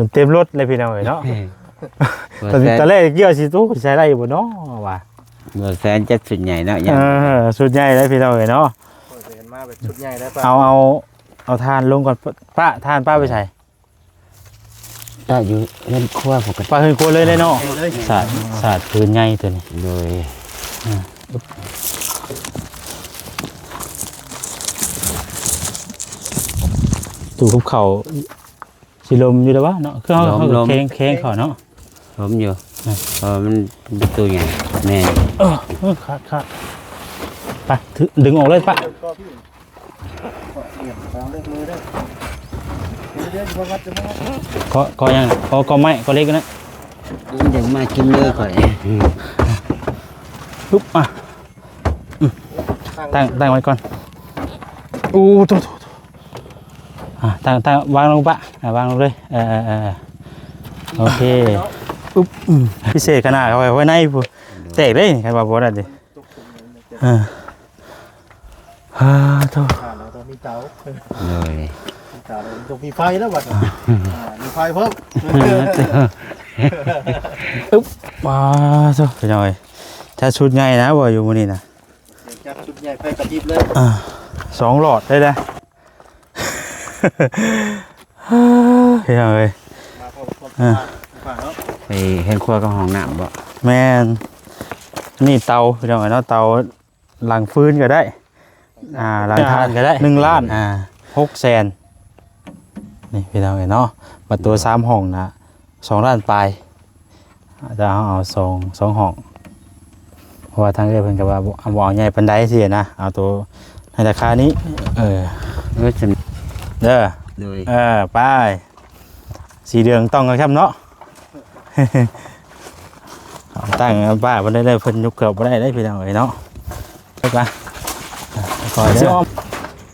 ຈົນເຕັມລົດເລີຍພີ່ນ້ອງເອີຍເນາະ. ຕອນ ຕອນແລກເກີ້ວຊິຕູ້ໃສ່ໄດ້ຢູ່ບໍ່ເນາະວ່າ ບໍ່ແຊນຈັດຊຸດໃຫຍ່ເນາະ. ເອີ ຊຸດໃຫຍ່ເລີຍພີ່ນ້ອງເອີຍເນາະ. ເຫັນມາແບບຊຸດໃຫຍ່ແລ້ວ ເອົາ ເອົາ ເອົາຖ່ານລົງກ່ອນ. ປ້າ ຖ່ານປ້າໄປໃສ? ປ້າຢູ່ເຮືອນຄົວ ປົກກະຕິ ປ້າເຮືອນຄົວເລີຍເນາະ. ສາດ ສາດພື້ນໃຫຍ່ຕົວນີ້ ໂດຍ. ຕູ້ກັບເຂົ້າຊິລົມຢູ່ແລ້ວວະເນາະ. ຄືເຮົາ ເຮົາແຄງ ແຄງເຂົ້າເນາະ. ລົມຢູ່ ເພາະວ່າມັນເປັນຕູ້ໃຫຍ່. ແມ່ນ. ເອີ ເອີ ຂາດ ຂາດ. ໄປ ດຶງອອກເລີຍປ້າ. ເກາະ ເກາະຫຍັງ? ເກາະ ເກາະໄມ້ ເກາະເຫຼັກນະ. ມັນຢາກມາກິນມືຂ້ອຍ. ປຸບ ອ່ະ ຕັ້ງ ຕັ້ງໄວ້ກ່ອນ. ໂອ້ ໂຕ ໂຕ ໂຕ. ອ່າ ຕັ້ງ ຕັ້ງ ວາງລົງປະ ອ່າ ວາງລົງເລີຍ. ເອີ ເອີ ເອີ ໂອເຄ. ອຶບ ອືມ ພິເສດຂະໜາດ ເອົາໄວ້ ໄວ້ໃນພຸ້ນ ແຕກເດ້ ຄັນວ່າບໍ່ນັ້ນເດ້. ເອີ ອ່າ ໂທ້ ອ່າ ແລ້ວຕ້ອງມີເຕົາ. ໂດຍ ມີເຕົາແລ້ວຕ້ອງມີໄຟແລ້ວບັດນີ້. ອ່າ ມີໄຟພ້ອມ. ອຶບ ວ້າ ໂທ້ ພີ່ນ້ອງເອີຍ ຈັດຊຸດໃຫຍ່ນະ ບໍ່ຢູ່ມື້ນີ້ນະ. ຈັດຊຸດໃຫຍ່ໄຟກະຕິບເລີຍ. ອ່າ ສອງຫຼອດໄດ້ເດ້ ພີ່ນ້ອງເອີຍ. ມາພໍ້ກັບຄວາມສະອາດ ອ່າ ເນາະ. ໄປເຮືອນຄົວກັບຫ້ອງນ້ຳບໍ? ແມ່ນ. ນີ້ເຕົາ ພີ່ນ້ອງເອີຍເນາະ ເຕົາຫຼັງຟືນກໍໄດ້ ອ່າ ຫຼັງຖ່ານກໍໄດ້ ໜຶ່ງລ້ານ ອ່າ ຫົກແສນ. ນີ້ ພີ່ນ້ອງເອີຍເນາະ ບັດຕົວສາມຫ້ອງນະ ສອງລ້ານປາຍ. ແຕ່ເຮົາເອົາສອງ ສອງຫ້ອງ ເພາະວ່າທາງເອື້ອຍເພິ່ນກໍວ່າບໍ່ ບໍ່ເອົາໃຫຍ່ປານໃດຊີ້ນະ ເອົາໂຕໃນລາຄານີ້. ເອີ ເອີ ເດີ ໂດຍ ເອີ ໄປ ສີເຫຼືອງຕ້ອງກັນຊ້ຳເນາະ. ຕັ້ງປ້າເພິ່ນໄດ້ ເພິ່ນຍົກເກືອບບໍ່ໄດ້ເດ້ ພີ່ນ້ອງເອີຍເນາະ. ໄປ ຄ່ອຍເດີ ຊິອ້ອມ.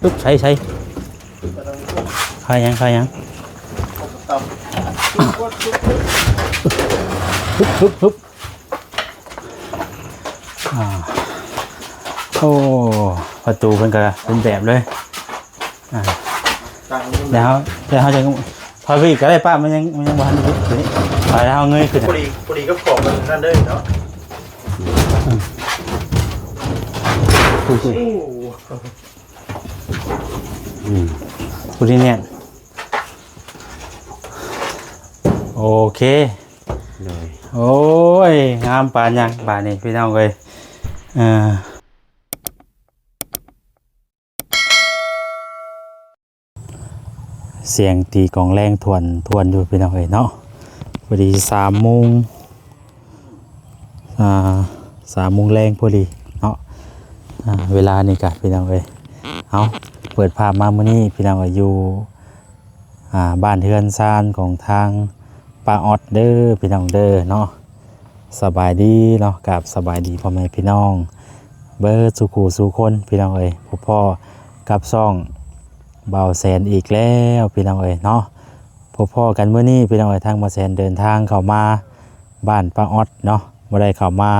ປຶບ ໃສ່ ໃສ່ ຄ່ອຍຫຍັງ ຄ່ອຍຫຍັງ ຮຶບ ຮຶບ ຮຶບ. ອ່າ ໂອ້ ປະຕູເພິ່ນກໍເປັນແບບເລີຍ. ອ່າ ແລ້ວ ແລ້ວເຮົາຈະ ພາໄປອີກກໍໄດ້ປ້າ ມັນຍັງ ມັນຍັງບໍ່ທັນໄດ້ ຕົວນີ້ ໄປແລ້ວເຮົາເງີຍຂຶ້ນ ພໍດີ ພໍດີກັບຂອບມັນນັ້ນເດ້ເນາະ. ອືມ ໂອ້ ອືມ ຜູ້ທີ່ແໜ້ນ ໂອເຄ ໂດຍ. ໂອ້ຍ ງາມປານຫຍັງບາດນີ້ ພີ່ນ້ອງເອີຍ. ເອີ ສຽງຕີກອງແລງທວນໆ ຢູ່ ພີ່ນ້ອງເອີຍເນາະ. ພໍດີສາມໂມງ ອ່າ ສາມໂມງແລງພໍດີເນາະ. ອ່າ ເວລານີ້ກະ ພີ່ນ້ອງເອີຍ ເອົາ ເປີດພາບມາມື້ນີ້ ພີ່ນ້ອງເອີຍ ຢູ່ ອ່າ ບ້ານເຮືອນຊານຂອງທາງປ້າອອດເດີ ພີ່ນ້ອງເດີເນາະ. ສະບາຍດີເນາະ ກາບສະບາຍດີພໍ່ແມ່ພີ່ນ້ອງເບິດສູ່ຄູ່ສູ່ຄົນ ພີ່ນ້ອງເອີຍ. ພົບພໍ້ກັບຊ່ອງບ່າວແສນອີກແລ້ວ ພີ່ນ້ອງເອີຍເນາະ. ພົບພໍ້ກັນມື້ນີ້ ພີ່ນ້ອງເອີຍ ທາງບ່າວແສນເດີນທາງເຂົ້າມາບ້ານປ້າອອດເນາະ. ບໍ່ໄດ້ເຂົ້າມາ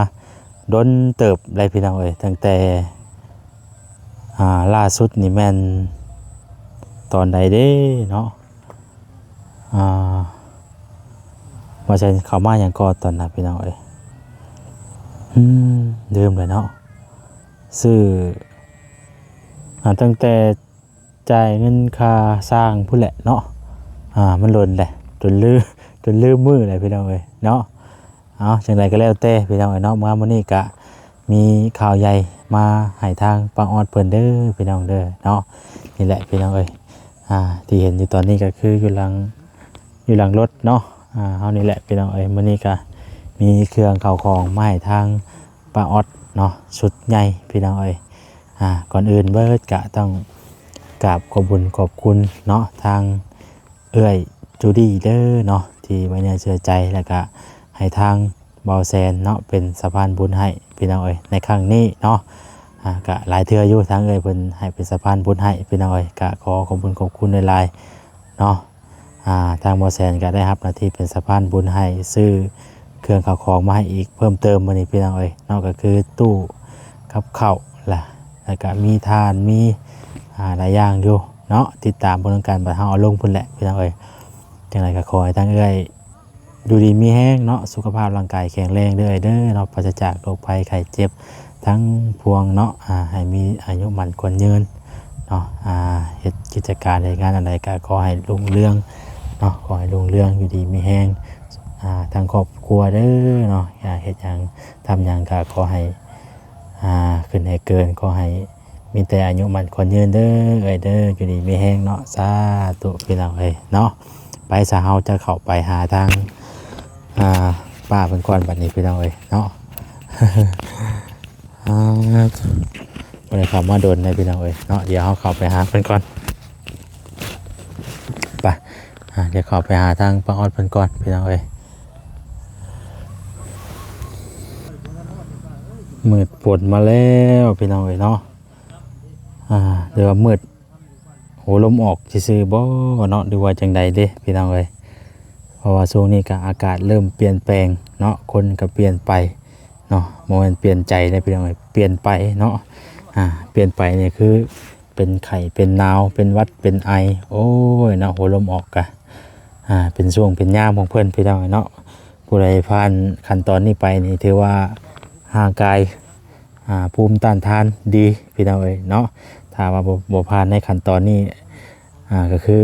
ດົນເຕີບໄດ໋ ພີ່ນ້ອງເອີຍ ຕັ້ງແຕ່ ອ່າ ລ່າສຸດນີ້ແມ່ນຕອນໃດເດ້ເນາະ. ອ່າ ວ່າຈະເຂົ້າມາຫຍັງກໍຕອນນັ້ນ ພີ່ນ້ອງເອີຍ ອືມ ລືມແລ້ວເນາະ. ຊື້ ອ່າ ຕັ້ງແຕ່ຈ່າຍເງິນຄ່າສ້າງພຸ້ນແຫຼະເນາະ. ອ່າ ມັນດົນແຫຼະ ຈົນລືມ ຈົນລືມມື້ແຫຼະ ພີ່ນ້ອງເອີຍເນາະ. ເອົາ ຈັ່ງໃດກໍແລ້ວແຕ່ ພີ່ນ້ອງເອີຍເນາະ ມາມື້ນີ້ກະມີຂ່າວໃຫຍ່ມາໃຫ້ທາງປ້າອອດເພິ່ນເດີ ພີ່ນ້ອງເດີເນາະ. ນີ້ແຫຼະ ພີ່ນ້ອງເອີຍ ອ່າ ທີ່ເຫັນຢູ່ຕອນນີ້ກໍຄືຢູ່ຫຼັງ ຢູ່ຫຼັງລົດເນາະ ອ່າ ເຮົານີ້ແຫຼະ ພີ່ນ້ອງເອີຍ. ມື້ນີ້ກະມີເຄື່ອງເຂົ້າຂອງມາໃຫ້ທາງປ້າອອດເນາະ ຊຸດໃຫຍ່ ພີ່ນ້ອງເອີຍ. ອ່າ ກ່ອນອື່ນເບີດກະຕ້ອງກາບຂອບບຸນຂອບຄຸນເນາະ ທາງ ເອື້ອຍຈູດີ້ເດີເນາະ ທີ່ໄວ້ເນື້ອເຊື່ອໃຈ ແລ້ວກະໃຫ້ທາງບ່າວແສນເນາະ ເປັນສະພານບຸນໃຫ້ ພີ່ນ້ອງເອີຍ ໃນຄັ້ງນີ້ເນາະ. ອ່າ ກະຫຼາຍເທື່ອຢູ່ ທາງເອື້ອຍເພິ່ນໃຫ້ເປັນສະພານບຸນໃຫ້ ພີ່ນ້ອງເອີຍ. ກະຂໍຂອບຄຸນຂອບຄຸນຫຼາຍໆເນາະ. ອ່າ ທາງບ່າວແສນກະໄດ້ຮັບໜ້າທີ່ເປັນສະພານບຸນໃຫ້ ຊື້ເຄື່ອງເຂົ້າຂອງມາໃຫ້ອີກເພີ່ມເຕີມມື້ນີ້ ພີ່ນ້ອງເອີຍເນາະ. ກະຄືຕູ້ກັບເຂົ້າລະ ແລ້ວກະມີຖ່ານ ມີ ອ່າ ຫຼາຍຢ່າງຢູ່ ເນາະ. ຕິດຕາມເບິ່ງນຳກັນ ບັດເຮົາເອົາລົງພຸ້ນແຫຼະ ພີ່ນ້ອງເອີຍ. ຈັ່ງໃດກໍຂໍໃຫ້ທາງເອື້ອຍຢູ່ດີມີແຮງເນາະ ສຸຂະພາບຮ່າງກາຍແຂງແຮງເດີ້ເອື້ອຍເດີ້ເນາະ ປາສະຈາກໂລກໄພໄຂ້ເຈັບທັງປວງເນາະ ອ່າ ໃຫ້ມີອາຍຸໝັ້ນຂວັນຍືນເນາະ ອ່າ ເຮັດກິດຈະການເຮັດງານອັນໃດກໍຂໍໃຫ້ຮຸ່ງເຮືອງເນາະ ຂໍໃຫ້ຮຸ່ງເຮືອງຢູ່ດີມີແຮງ ອ່າ ທັງຄອບຄົວເດີ້ເນາະ ອ່າ ເຮັດຫຍັງທຳຫຍັງກໍຂໍໃຫ້ ອ່າ ຂຶ້ນໃຫ້ເກີນ ຂໍໃຫ້ມີແຕ່ອາຍຸໝັ້ນຂວັນຍືນເດີ້ເອື້ອຍເດີ້ ຢູ່ດີມີແຮງເນາະ ສາທຸພີ່ນ້ອງເອີຍເນາະ. ໄປຊະ ເຮົາຈະເຂົ້າໄປຫາທາງ ອ່າ ປ້າເພິ່ນກ່ອນບັດນີ້ພີ່ນ້ອງເອີຍເນາະ ອ່າ ບໍ່ໄດ້ເຂົ້າມາດົນເດ້ພີ່ນ້ອງເອີຍເນາະ ດຽວເຮົາເຂົ້າໄປຫາເພິ່ນກ່ອນ ໄປ ອ່າ ດຽວເຂົ້າໄປຫາທາງປ້າອອດເພິ່ນກ່ອນພີ່ນ້ອງເອີຍ ມືດຝົນມາແລ້ວພີ່ນ້ອງເອີຍເນາະ ອ່າ ຫຼືວ່າມືດ ໂອ້ ລົມອອກຊື່ໆບໍ່ເນາະ ຫຼືວ່າຈັ່ງໃດເດ້ພີ່ນ້ອງເອີຍ ເພາະວ່າຊ່ວງນີ້ກໍອາກາດເລີ່ມປ່ຽນແປງເນາະ ຄົນກໍປ່ຽນໄປເນາະ ບໍ່ແມ່ນປ່ຽນໃຈເດ້ພີ່ນ້ອງເອີຍ ປ່ຽນໄປເນາະ ອ່າ ປ່ຽນໄປນີ້ຄືເປັນໄຂ້ເປັນໜາວ ເປັນຫວັດເປັນໄອ ໂອ້ຍເນາະ ໂອ້ ລົມອອກກະ ອ່າ ເປັນຊ່ວງເປັນຍາມຂອງເພິ່ນພີ່ນ້ອງເນາະ ຜູ້ໃດຜ່ານຂັ້ນຕອນນີ້ໄປນີ້ຖືວ່າຮ່າງກາຍ ອ່າ ພູມຕ້ານທານດີພີ່ນ້ອງເອີຍເນາະ ຖ້າວ່າບໍ່ ບໍ່ຜ່ານໃນຂັ້ນຕອນນີ້ ອ່າ ກໍຄື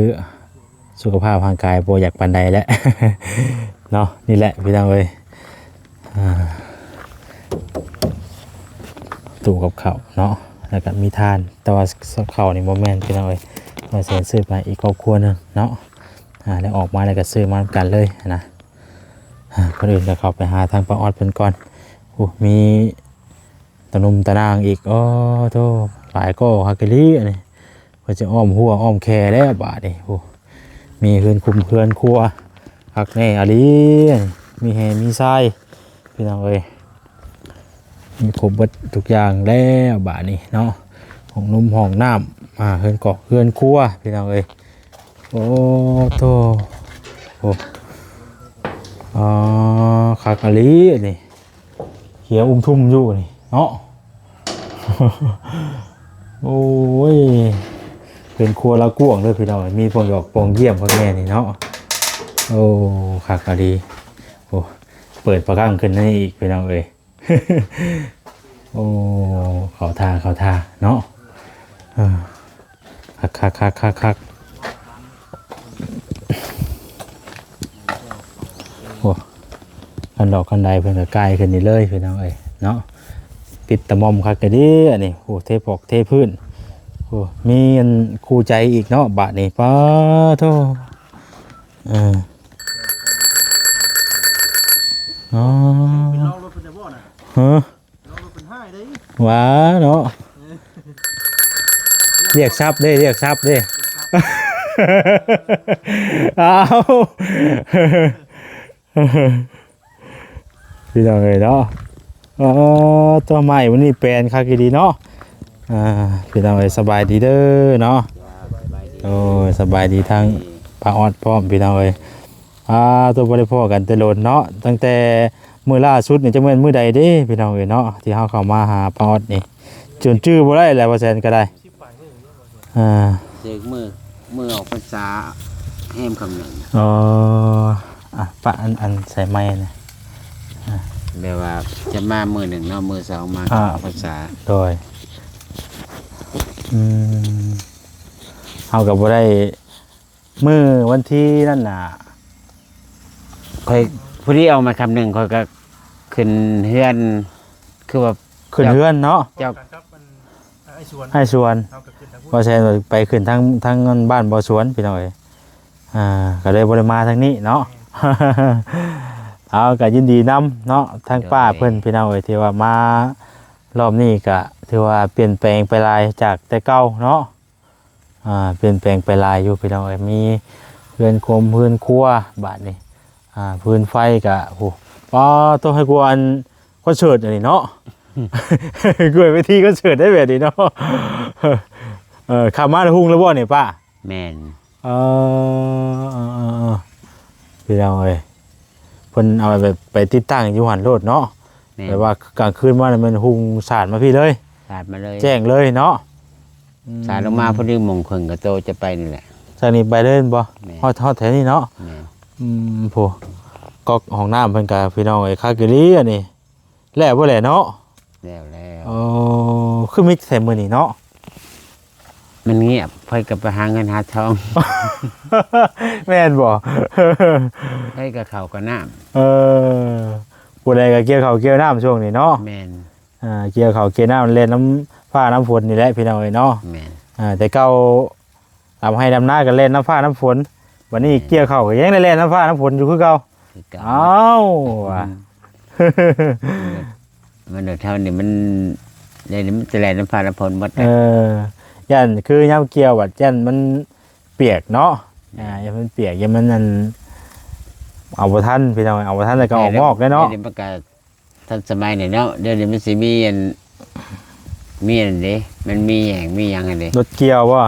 ສຸຂະພາບຮ່າງກາຍບໍ່ຢາກປານໃດແຫຼະເນາະ ນີ້ແຫຼະພີ່ນ້ອງເອີຍ ອ່າ ຕູ້ກັບເຂົ້າເນາະ ແລ້ວກໍມີຖ່ານ ແຕ່ວ່າເຂົ້ານີ້ບໍ່ແມ່ນພີ່ນ້ອງເອີຍ ວ່າຊິຊື້ໄປອີກຄອບຄົວໜຶ່ງເນາະ ອ່າ ແລ້ວອອກມາແລ້ວກໍຊື້ມານຳກັນເລີຍນະ ອ່າ ກ່ອນອື່ນກໍເຂົ້າໄປຫາທາງປ້າອອດເພິ່ນກ່ອນ ໂອ້ ມີ ຕາໜຸ່ມຕານາງອີກ ໂອ້ໂທ້ ຫຼາຍກໍຄັກອີ່ຫຼີອັນນີ້ ເພິ່ນຈະອ້ອມຮົ້ວອ້ອມແຄແລ້ວບາດນີ້ ໂອ້ ມີເຮືອນຄຸມເຮືອນຄົວຄັກແນ່ອີ່ຫຼີ ມີແຮ່ມີຊາຍ ພີ່ນ້ອງເອີຍ ມີຄົບເບິດທຸກຢ່າງແລ້ວບາດນີ້ເນາະ ຫ້ອງນົມຫ້ອງນ້ຳ ອ່າ ເຮືອນກອກເຮືອນຄົວ ພີ່ນ້ອງເອີຍ ໂອ້ໂທ້ ໂອ້ ອ່າ ຄັກອີ່ຫຼີອັນນີ້ ຂຽວອຸ້ມທຸ່ມຢູ່ນີ້ເນາະ ໂອ້ຍ ເປັນຄົວລາວກວ້າງເດີພີ່ນ້ອງ ມີປ່ອງຢອກປ່ອງຢ້ຽມພວກແມ່ນີ້ເນາະ ໂອ້ ຄັກອີ່ຫຼີ ໂອ້ ເປີດພະກັງຂຶ້ນໃນອີກພີ່ນ້ອງເອີຍ ໂອ້ ເຂົ້າທ່າ ເຂົ້າທ່າເນາະ ເອີ ຄັກໆໆໆໆ ໂອ້ ຄັນດອກຄັນໃດເພິ່ນກໍກ່າຍຂຶ້ນນີ້ເລີຍພີ່ນ້ອງເອີຍເນາະ ປິດຕະໝ່ອມຄັກກະດີອັນນີ້ ໂອ້ ເທຜອກເທພື້ນ ໂອ້ ມີອັນຄູ່ໃຈອີກເນາະ ບາດນີ້ ປາໂທ້ ເອີ ອໍ ເປັນລອງລົດເພິ່ນຈະບໍ່ນະ ຮະ ເປັນຮ້າຍເດ້ ຫວາເນາະ ຮຽກຊັບເດ້ ຮຽກຊັບເດ້ ອ້າວ ພີ່ນ້ອງເອີຍເນາະ ເອີ ຕົວໃໝ່ມື້ນີ້ແປນຄັກອີ່ຫຼີເນາະ ອ່າ ພີ່ນ້ອງເອີຍ ສະບາຍດີເດີເນາະ ໂອ້ຍ ສະບາຍດີທາງປ້າອອດພ້ອມ ພີ່ນ້ອງເອີຍ ອ່າ ຕົວບໍ່ໄດ້ພໍ້ກັນແຕ່ດົນເນາະ ຕັ້ງແຕ່ມື້ລ່າສຸດນີ້ ຈັກແມ່ນມື້ໃດເດ້ພີ່ນ້ອງເອີຍເນາະ ທີ່ເຮົາເຂົ້າມາຫາປ້າອອດນີ້ ຈົນຈື່ບໍ່ໄດ້ແຫຼະ ວ່າແຊນກໍໄດ້ ອ່າ ເລີກມື້ ມື້ອອກພັນສາແຮມຄ່ຳໜຶ່ງ ອໍ ອ່ະ ປະ ອັນ ອັນໃສ່ໄມນະ ອ່າ ແບບວ່າຈະມາມື້ໜຶ່ງເນາະ ມື້ສອງມາ ອ່າ ອອກພັນສາ ໂດຍ ອືມ ເຮົາກໍບໍ່ໄດ້ ມື້ວັນທີນັ້ນນະ ຂ້ອຍພໍດີອອກມາຄ່ຳໜຶ່ງ ຂ້ອຍກໍຂຶ້ນເຮືອນ ຄືວ່າ ຂຶ້ນເຮືອນເນາະ ເຈົ້າ ກັນກັບອັນ ອ້າຍສວນ ອ້າຍສວນ ເຮົາກໍຂຶ້ນທາງພຸ້ນ ບໍ່ແຊນວ່າໄປຂຶ້ນທາງ ທາງບ້ານບໍ່ສວນ ພີ່ນ້ອງເອີຍ ອ່າ ກໍເລີຍບໍ່ໄດ້ມາທາງນີ້ເນາະ ເຮົາກໍຍິນດີນຳເນາະ ທາງ ໂດຍ ປ້າເພິ່ນ ພີ່ນ້ອງເອີຍ ທີ່ວ່າມາ ລອບນີ້ກະຖືວ່າປ່ຽນແປງໄປຫຼາຍຈາກແຕ່ເກົ່າເນາະ ອ່າ ປ່ຽນແປງໄປຫຼາຍຢູ່ພີ່ນ້ອງເອີຍ ມີເຮືອນຄົມເຮືອນຄົວບາດນີ້ ອ່າ ຟືນໄຟກະ ໂອ້ ປາໂທ້ ໃຫ້ກວ່າອັນຄອນເສີດອັນນີ້ເນາະ ກວ່າເວທີຄອນເສີດໄດ້ແບບນີ້ເນາະ ເອີ ເຂົ້າມາແລ້ວຮຸ່ງແລ້ວບໍ່ນີ້ປ້າ? ແມ່ນ ເອີ ເອີ ເອີ ເອີ ພີ່ນ້ອງເອີຍ ເພິ່ນເອົາແບບໄປຕິດຕັ້ງຢູ່ຫັ້ນໂລດເນາະ ແມ່ນ ແບບວ່າກາງຄືນມາແລ້ວແມ່ນຮຸ່ງສາດມາພີ້ເລີຍ ສາດມາເລີຍ ແຈ້ງເລີຍເນາະ ອືມ ສາດລົງມາພໍດີໂມງເຄິ່ງກໍໂຕຈະໄປນີ້ແຫຼະ ທາງນີ້ໄປເລີຍແມ່ນບໍ່? ແມ່ນ ຮອດ ຮອດແຖວນີ້ເນາະ. ແມ່ນ ອືມ ໂອ້ ກອກຫ້ອງນ້ຳເພິ່ນກະ ພີ່ນ້ອງເອີຍ ຄັກອີ່ຫຼີອັນນີ້. ແລ້ວບໍ່ແຫຼະເນາະ? ແລ້ວແລ້ວ. ໂອ້ ຄືມິດແທ້ມື້ນີ້ເນາະ? ມັນງຽບ ໃຜກໍໄປຫາເງິນຫາທອງ. ແມ່ນບໍ່? ໃຜກໍເຂົ້າກໍນ້ຳ. ເອີ ຜູ້ໃດກໍກ່ຽວເຂົ້າກ່ຽວນ້ຳຊ່ວງນີ້ເນາະ. ແມ່ນ ອ່າ ກ່ຽວເຂົ້າກ່ຽວນ້ຳ ແລ່ນນຳຟ້ານຳຝົນນີ້ແຫຼະ ພີ່ນ້ອງເອີຍເນາະ. ແມ່ນ ອ່າ ແຕ່ເກົ່າ ດຳໄຮ່ດຳນາກໍແລ່ນນຳຟ້ານຳຝົນ ບັດນີ້ ແມ່ນ ກ່ຽວເຂົ້າກໍຍັງໄດ້ແລ່ນນຳຟ້ານຳຝົນຢູ່ຄືເກົ່າ. ຄືເກົ່າ. ອ້າວ ອືມ ວ່າ ມະນຸດເຮົານີ້ມັນ ດຽວນີ້ມັນຈະແລ່ນນຳຟ້ານຳຝົນໝົດ. ເອີ ຢ້ານຄືຍາມກ່ຽວບັດຢ້ານມັນປຽກເນາະ. ແມ່ນ ອ່າ ຢ້ານມັນປຽກ ຢ້ານມັນ ອັນ ເອົາບໍ່ທັນ ພີ່ນ້ອງ ເອົາບໍ່ທັນແລ້ວກໍອອກງອກໄດ້ເນາະ. ດຽວນີ້ມັນກໍ ທັນສະໄໝນີ້ເນາະ. ດຽວນີ້ມັນຊິມີອັນ ມີອັນເດ້ ມັນມີແຫງ ມີຫຍັງຫັ້ນເດ້. ລົດກ່ຽວບໍ່?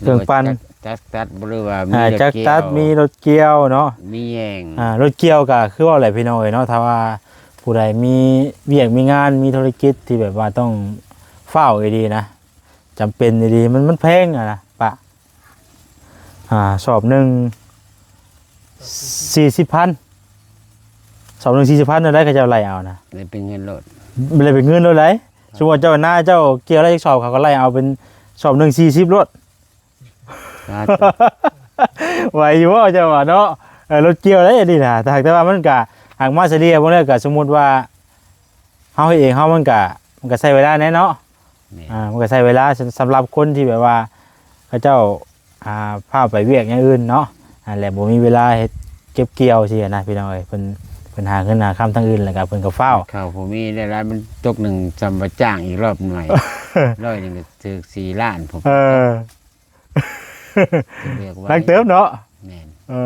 ເຄື່ອງປັ່ນ ຈັກ ຈັກຕັດບໍ່ ຫຼືວ່າມີ ອ່າ ລົດກ່ຽວ ຈັກຕັດ ມີລົດກ່ຽວເນາະ ມີແຫງ. ອ່າ ລົດກ່ຽວກໍຄືເວົ້າແຫຼະ ພີ່ນ້ອງເອີຍເນາະ. ຖ້າວ່າຜູ້ໃດມີວຽກມີງານ ມີທຸລະກິດທີ່ແບບວ່າຕ້ອງຟ້າວອີ່ຫຼີນະ ຈຳເປັນອີ່ຫຼີ ມັນ ມັນແພງຫັ້ນນະປະ. ອ່າ ສອບໜຶ່ງສີ່ສິບພັນ ສອບໜຶ່ງສີ່ສິບພັນ ແນວໃດເຂົາເຈົ້າໄລ່ເອົານະ? ໄດ້ເປັນເງິນໂລດ ບໍ່ໄດ້ເປັນເງິນໂລດໃດ໋. ສົມມຸດວ່າເຈົ້ານາເຈົ້າກ່ຽວໄດ້ຈັກສອບ ເຂົາກໍໄລ່ເອົາເປັນສອບໜຶ່ງສີ່ສິບໂລດ. ສາທຸ ໄຫວຢູ່ບໍ່ເຈົ້າວ່າເນາະ? ເອີ ລົດກ່ຽວໄດ໋ອັນນີ້ນະ. ແຕ່ ແຕ່ວ່າມັນກະ ຫາກມາສະເລ່ຍເບິ່ງແລ້ວ ກະສົມມຸດວ່າ ເຮົາເຮັດເອງເຮົາມັນກະ ມັນກະໃຊ້ເວລາແດ່ເນາະ. ແມ່ນ ອ່າ ມັນກະໃຊ້ເວລາ ສຳ ສຳລັບຄົນທີ່ແບບວ່າເຂົາເຈົ້າ ອ່າ ພາໄປວຽກຢ່າງອື່ນເນາະ ອ່າ ແລະບໍ່ມີເວລາເຮັດເກັບກ່ຽວຊີ້ນະ ພີ່ນ້ອງເອີຍ. ເພິ່ນ ເພິ່ນຫາເງິນຫາຄຳທາງອື່ນ ແລ້ວກະເພິ່ນກະຟ້າວ ເຂົ້າຜູ້ມີໄດ້ຫຼາຍ ມັນຕົກໜຶ່ງສ່ຳວ່າຈ້າງອີກລອບໜ່ອຍ ຮ້ອຍໜຶ່ງກໍຖືກສີ່ລ້ານພຸ້ນ. ເອີ ໜັກເຕີບເນາະ. ແມ່ນ ເອີ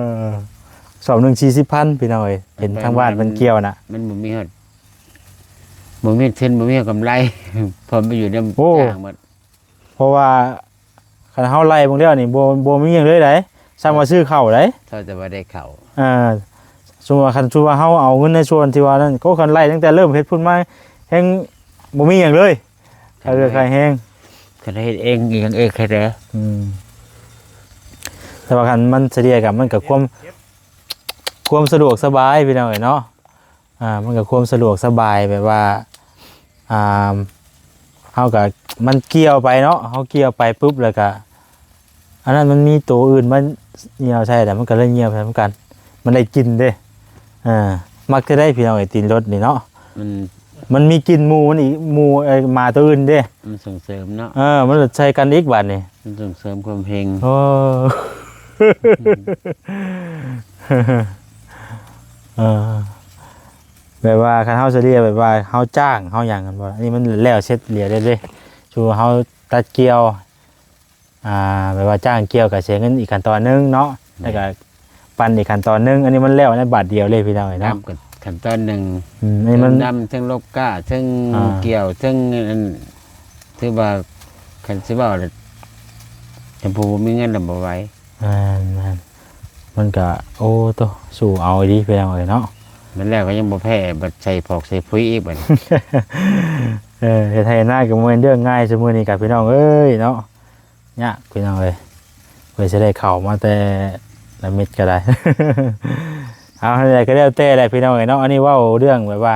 ສອບໜຶ່ງສີ່ສິບພັນ ພີ່ນ້ອງເອີຍ. ເຫັນທາງບ້ານເພິ່ນກ່ຽວນະ ມັນບໍ່ມີຮອດ ບໍ່ມີທຶນ ບໍ່ມີກຳໄລ ເພາະມັນຢູ່ນຳ ໂອ້ ຈ້າງໝົດ. ເພາະວ່າຄັນເຮົາໄລ່ເບິ່ງແລ້ວນີ້ ບໍ່ ບໍ່ມີຫຍັງເລີຍໃດ໋ ຊ່ຳວ່າຊື້ເຂົ້າໃດ໋ ເທົ່າແຕ່ວ່າໄດ້ເຂົ້າ. ອ່າ ສົມມຸດວ່າ ຄັນສົມມຸດວ່າເຮົາເອົາເງິນໃນສ່ວນທີ່ວ່ານັ້ນ ກໍຄັນໄລ່ຕັ້ງແຕ່ເລີ່ມເຮັດພຸ້ນມາ ແຮງບໍ່ມີຫຍັງເລີຍ ຄ່າເຫຼືອຄ່າແຮງ. ຄັນເຮັດເອງອີ່ຫຍັງເອງແທ້. ອືມ ແຕ່ວ່າຄັນມັນສະເລ່ຍກັນ ມັນກໍຄວາມ ຄວາມສະດວກສະບາຍ ພີ່ນ້ອງເອີຍເນາະ. ອ່າ ມັນກໍຄວາມສະດວກສະບາຍ ແບບວ່າ ອ່າ ເຮົາກໍ ມັນກ່ຽວໄປເນາະ ເຮົາກ່ຽວໄປປຶບ ແລ້ວກໍ ອັນນັ້ນມັນມີໂຕອື່ນມາຍ່ຽວໃສ່ ແລ້ວມັນກໍເລີຍຍ່ຽວໃສ່ນຳກັນ ມັນໄດ້ກິ່ນເດ້. ເອີ ມັກແທ້ໃດ໋ ພີ່ນ້ອງເອີຍ ຕີນລົດນີ້ເນາະ ມັນ ມັນມີກິ່ນໝູ່ມັນອີກ ໝູ່ ເອີ ໝາໂຕອື່ນເດ້ ມັນສົ່ງເສີມເນາະ. ເອີ ມັນໃສ່ກັນອີກບາດນີ້ ມັນສົ່ງເສີມຄວາມເຮັງ. ໂອ້ ເອີ ແບບວ່າຄັນເຮົາສະເລ່ຍ ແບບວ່າເຮົາຈ້າງເຮົາຫຍັງຫັ້ນບໍ່ ອັນນີ້ມັນແລ້ວເສັດຫຼຽວເດ້ ຄືເຮົາຕັດກ່ຽວ ອ່າ ແບບວ່າຈ້າງກ່ຽວກໍເສຍເງິນອີກຂັ້ນຕອນໜຶ່ງເນາະ ແມ່ນ ແລ້ວກໍປັ່ນອີກຂັ້ນຕອນໜຶ່ງ. ອັນນີ້ມັນແລ້ວໃນບາດດຽວເລີຍ ພີ່ນ້ອງເອີຍເນາະ ຂັ້ນຕອນໜຶ່ງ. ອືມ ອັນນີ້ມັນ ທັງດຳ ທັງລົກກ້າ ທັງ ອ່າ ກ່ຽວ ທັງອັນ ຖືວ່າ ຄັນຊິເວົ້າແລ້ວ ຄັນຜູ້ບໍ່ມີເງິນລະບໍ່ໄຫວ. ແມ່ນໆ ມັນກະ ໂອ້ໂຕ ສູ້ເອົາອີ່ຫຼີ ພີ່ນ້ອງເອີຍເນາະ. ແມ່ນແລ້ວກໍຍັງບໍ່ແພ້ ບັດໃສ່ຜອກໃສ່ຝຸ່ນອີກບັດນີ້. ເອີ ເຮັດໄຮ່ນາກໍບໍ່ແມ່ນເລື່ອງງ່າຍ ຊຸມື້ນີ້ກະ ພີ່ນ້ອງເອີຍເນາະ ຍາກ ພີ່ນ້ອງເອີຍ ເພື່ອຊິໄດ້ເຂົ້າມາແຕ່ລະເມັດກໍໄດ້. ເອົາ ແນວໃດກໍແລ້ວແຕ່ແຫຼະ ພີ່ນ້ອງເອີຍເນາະ. ອັນນີ້ເວົ້າເລື່ອງແບບວ່າ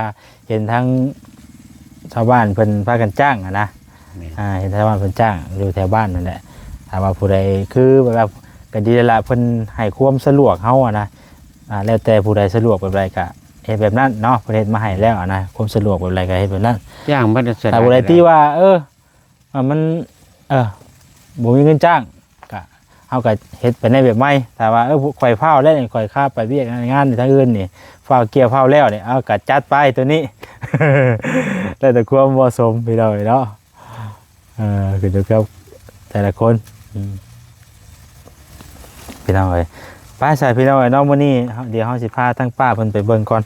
ເຫັນທາງຊາວບ້ານເພິ່ນພາກັນຈ້າງຫັ້ນນະ. ແມ່ນ ອ່າ ເຫັນຊາວບ້ານເພິ່ນຈ້າງຢູ່ແຖວບ້ານນັ້ນແຫຼະ. ຖ້າວ່າຜູ້ໃດ ຄືແບບວ່າ ກໍດີແລ້ວລະ ເພິ່ນໃຫ້ຄວາມສະດວກເຮົາຫັ້ນນະ. ອ່າ ແລ້ວແຕ່ຜູ້ໃດສະດວກແບບໃດກໍເຮັດແບບນັ້ນເນາະ ເພິ່ນເຮັດມາໃຫ້ແລ້ວຫັ້ນນະ ຄວາມສະດວກແບບໃດກໍເຮັດແບບນັ້ນ. ຈ້າງມາແຕ່ໃສ ຖ້າຜູ້ໃດຕິວ່າ ເອີ ອ່າ ມັນ ເອີ ບໍ່ມີເງິນຈ້າງ ກະ ເຮົາກະເຮັດໄປໃນແບບໃໝ່. ຖ້າວ່າ ເອີ ຂ້ອຍຟ້າວແລ້ວນີ້ ຂ້ອຍຄາໄປວຽກງານທາງອື່ນນີ້ ຟ້າວກ່ຽວຟ້າວແລ້ວນີ້ ເອົາ ກະຈັດໄປໂຕນີ້ ແລ້ວແຕ່ຄວາມເໝາະສົມ ພີ່ນ້ອງເອີຍເນາະ. ເອີ ຂຶ້ນຢູ່ກັບແຕ່ລະຄົນ ອືມ ພີ່ນ້ອງເອີຍ. ໄປຊະ ພີ່ນ້ອງເອີຍເນາະ ມື້ນີ້ ດຽວເຮົາຊິພາທາງປ້າເພິ່ນໄປເບິ່ງກ່ອນ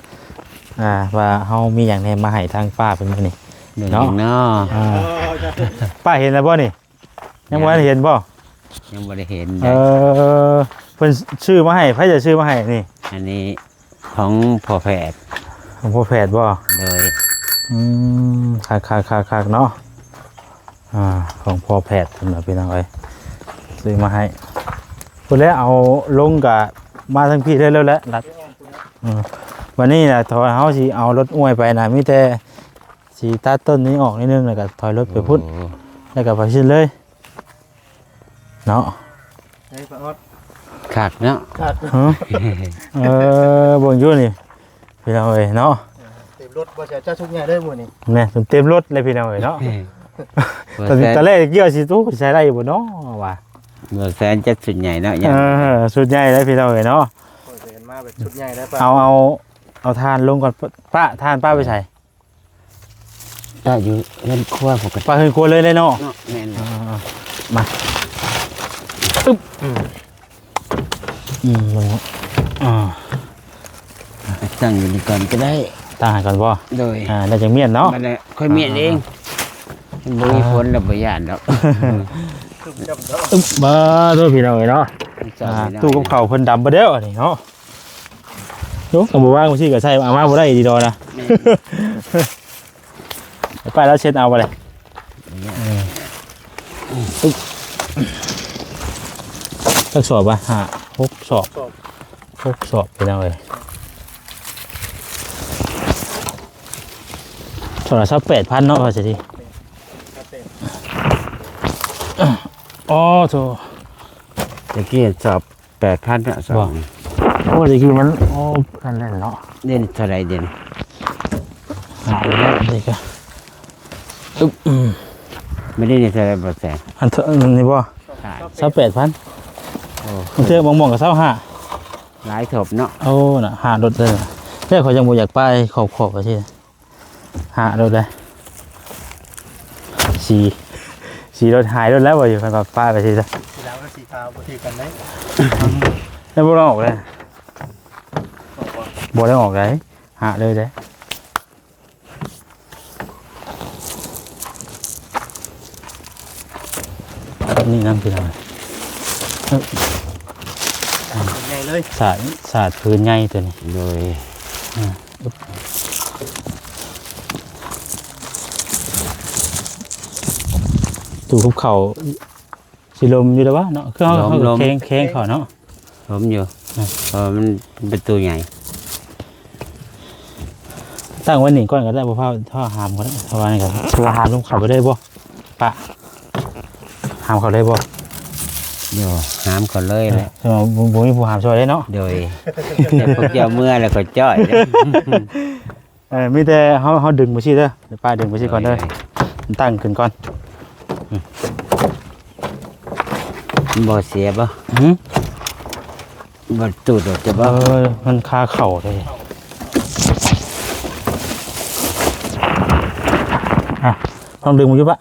ອ່າ ວ່າເຮົາມີຫຍັງແດ່ມາໃຫ້ທາງປ້າເພິ່ນມື້ນີ້ເນາະ. ເນາະ ອ່າ ປ້າເຫັນແລ້ວບໍ່ນີ້? ຍັງບໍ່ທັນເຫັນບໍ່? ຍັງບໍ່ໄດ້ເຫັນ. ເອີ ເພິ່ນຊື້ມາໃຫ້ ໃຜຈະຊື້ມາໃຫ້ນີ້? ອັນນີ້ຂອງພໍ່ແພດ. ຂອງພໍ່ແພດບໍ່? ໂດຍ. ອືມ ຄັກໆໆໆເນາະ. ອ່າ ຂອງພໍ່ແພດເພິ່ນວ່າ ພີ່ນ້ອງເອີຍ. ຊື້ມາໃຫ້ ພຸ້ນແຫຼະ ເອົາລົງກະມາທາງພີ້ເລີຍແຫຼະ ລັດ ເອີ ບັດນີ້ນະ ຖ້າເຮົາຊິເອົາລົດອ້ວຍໄປນະ ມີແຕ່ຊິຕັດຕົ້ນນີ້ອອກໜ້ອຍໜຶ່ງ ແລ້ວກະຖອຍລົດໄປພຸ້ນ ໂອ້ ແລ້ວກະໄປຊິເລີຍເນາະ ເອີຍ ປາອອດ ຄັກເນາະ ຄັກ ເອີ ເບິ່ງຢູ່ນີ້ ພີ່ນ້ອງເອີຍເນາະ ເຕັມລົດ ບໍ່ໃສ່ຈັກຊຸດໃຫຍ່ເລີຍມື້ນີ້ ແມ່ນ ເຕັມລົດເລີຍພີ່ນ້ອງເອີຍເນາະ ເອີ ຕອນ ຕອນແລກເກີຍຊິຕູ້ໃສ່ໄດ້ຢູ່ບໍ່ເນາະວ່າ ບໍ່ໃສ່ຈັກຊຸດໃຫຍ່ເນາະ ເອີ ຊຸດໃຫຍ່ເລີຍພີ່ນ້ອງເອີຍເນາະ ເອົາ ເອົາ ເອົາຖ່ານລົງກ່ອນ ປ້າ ຖ່ານປ້າໄປໃສ? ກໍຢູ່ເຮືອນຄົວປົກກະຕິ ປະເຮືອນຄົວເລີຍເນາະ ເນາະ ແມ່ນ ອ່າ ມາ ອຶບ ອືມ ອືມ ເບິ່ງເນາະ ອ່າ ຕັ້ງຢູ່ນີ້ກ່ອນກໍໄດ້ ຕັ້ງໃຫ້ກ່ອນບໍ່? ໂດຍ ອ່າ ແລ້ວຈັ່ງມ້ຽນເນາະ ບັດນີ້ຄ່ອຍມ້ຽນເອງ ອ່າ ບໍ່ມີຝົນແລ້ວບໍ່ຢ້ານດອກ ອຶບ ມາໂທພີ່ນ້ອງເອີຍເນາະ ອ່າ ຕູ້ກັບເຂົ້າເພິ່ນດຳເບິດແລ້ວອັນນີ້ເນາະ. ໂອ້ ກໍບໍ່ວ່າງ ບາງທີກໍໃສ່ ເອົາມາບໍ່ໄດ້ດີດອນນະ ແມ່ນ ໄປ ໄປແລ້ວເຊັດເອົາໄປເລີຍ ເອີ ອຶບ ຈັກສອບວະ ຫ້າ ຫົກສອບ ສອບ ຫົກສອບ ພີ່ນ້ອງເອີຍ ສອບລະຊາວແປດພັນເນາະ ວ່າຊິດີ ຊາວແປດ ອໍ ໂທ້ ຕະກີ້ສອບ ແປດພັນເນາະ ສອງ ບໍ່ ໂອ້ ຕະກີ້ມັນ ໂອ້ ອັນນັ້ນເນາະ ເດ ເທົ່າໃດເດ ຫາ ນີ້ກໍ ອຶບ ອືມ ບໍ່ໄດ້ນີ້ເທົ່າໃດບໍ່ແສນ ອັນ ອັນນີ້ບໍ່ ຊາວແປດພັນ ໂອ້ ບາງເທື່ອບາງໝ່ອງກໍຊາວຫ້າ ຫຼາຍເຕີບເນາະ ໂອ້ ນະ ຫ້າລົດເລີຍ ແຕ່ຂ້ອຍຍັງບໍ່ຢາກປ້າຍຂອບໆ ວ່າຊີ້ ຫາໂລດເດ້ ສີ ສີໂລດຫາຍໂລດແລ້ວ ວ່າຢູ່ ຄັນວ່າປ້າໄປຊິຊະ ສີດຳກັບສີຂາວບໍ່ຖືກກັນເດ້ ແລ້ວບໍ່ໄດ້ອອກເດ້ ອອກບໍ່? ບໍ່ໄດ້ອອກໃດ ຫາເລີຍເດ້ ແບບນີ້ນຳ ພີ່ນ້ອງ ໃຫຍ່ເລີຍ ສາດ ສາດພື້ນໃຫຍ່ຕົວນີ້ ໂດຍ ອ່າ ຕູ້ກັບເຂົ້າຊິລົມຢູ່ແລ້ວວະເນາະ ຄືເຮົາ ລົມ ເຮົາ ລົມ ແຂງ ແຂງເຂົ້າເນາະ ລົມຢູ່ ອ່າ ເພາະວ່າມັນເປັນຕູ້ໃຫຍ່ ຕັ້ງໄວ້ນີ້ກ່ອນກໍໄດ້ ບໍ່ພາ ພາຫາມກໍໄດ້ ເພາະວ່ານີ້ກໍ ຄືວ່າຫາມລົມເຂົ້າໄປໄດ້ບໍ່ ປະ ຫາມເຂົ້າໄດ້ບໍ່? ໂດຍ ຫາມເຂົ້າເລີຍແຫຼະ ເອີ ບໍ່ ບໍ່ມີຜູ້ຫາມຊ່ອຍໄດ້ເນາະ ໂດຍ ແຕ່ພວກເຈົ້າເມືອແລ້ວກໍຈ້ອຍເດ້ ເອີ ມີແຕ່ເຮົາ ເຮົາດຶງໄປຊີ້ເດີ ປ້າດຶງໄປຊີ້ກ່ອນເດີ ໂດຍ ຕັ້ງຂຶ້ນກ່ອນ ມັນບໍ່ເສຍບໍ່? ຫື? ບໍ່ຕູດອອກຈະບໍ່? ເອີ ມັນຄາເຂົ້າເດ້ ອ່ະ ລອງດຶງເບິ່ງຢູ່ປະ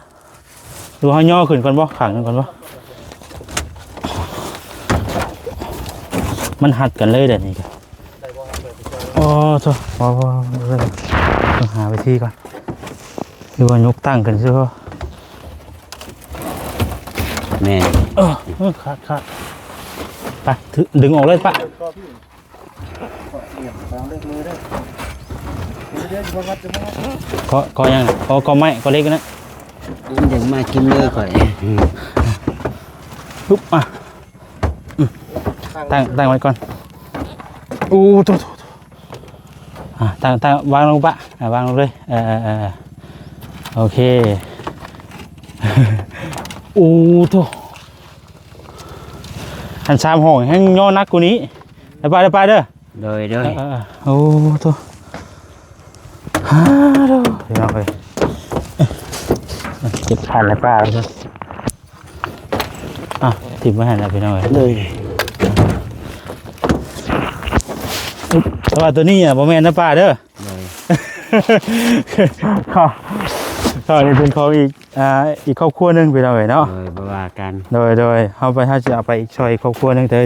ຫຼືວ່າເຮົາຍໍຂຶ້ນກ່ອນບໍ່? ຂ້າງໜຶ່ງກ່ອນບໍ່? ມັນຮັດກັນເລີຍເດ້ນີ້ກະ ໂອ້ໂທ້ ບໍ່ ບໍ່ ບໍ່ ຕ້ອງຫາວິທີກ່ອນ ຫຼືວ່າຍົກຕັ້ງຂຶ້ນຊື່ບໍ່? ແມ່ນ ເອີ ເອີ ຂາດ ຂາດ ໄປ ຖື ດຶງອອກເລີຍປະ ຂໍ ຂໍຫຍັງ? ຂໍ ຂໍໄມ້ ຂໍເຫຼັກນະ ດຶງມາກິນເລີຍຂ້ອຍ ປຶບ ອ່ະ ອືມ ຕັ້ງ ຕັ້ງໄວ້ກ່ອນ ໂອ້ ໂທ້ ໂທ້ ອ່າ ຕັ້ງ ຕັ້ງ ວາງລົງປະ ອ່າ ວາງລົງເລີຍ ເອີ ເອີ ເອີ ເອີ ໂອເຄ ໂອ້ໂທ້ ອັນສາມຫ້ອງແຮ່ງຍໍໜັກກວ່ານີ້ ໄດ້ປະ ໄດ້ປະເດີ ໂດຍ ໂດຍ ເອີ ເອີ ເອີ ໂອ້ໂທ້ ຮາໂທ້ ພີ່ນ້ອງເອີຍ ເກັບຖ່ານໃນປ່າເດີ. ອ່ະ ຖິ້ມໄວ້ຫັ້ນລະພີ່ນ້ອງເອີຍ ໂດຍ ແຕ່ວ່າໂຕນີ້ອະບໍ່ແມ່ນນະປ້າເດີ ໂດຍ ຂ້າ ຂ້ານີ້ເປັນຂອງອີກ ອ່າ ອີກຄອບຄົວໜຶ່ງພີ່ນ້ອງເອີຍເນາະ ໂດຍ ບໍ່ວ່າກັນ ໂດຍ ໂດຍ ເຮົາໄປ ເຮົາຊິເອົາໄປອີກຊ່ອຍອີກຄອບຄົວໜຶ່ງ ແຕ່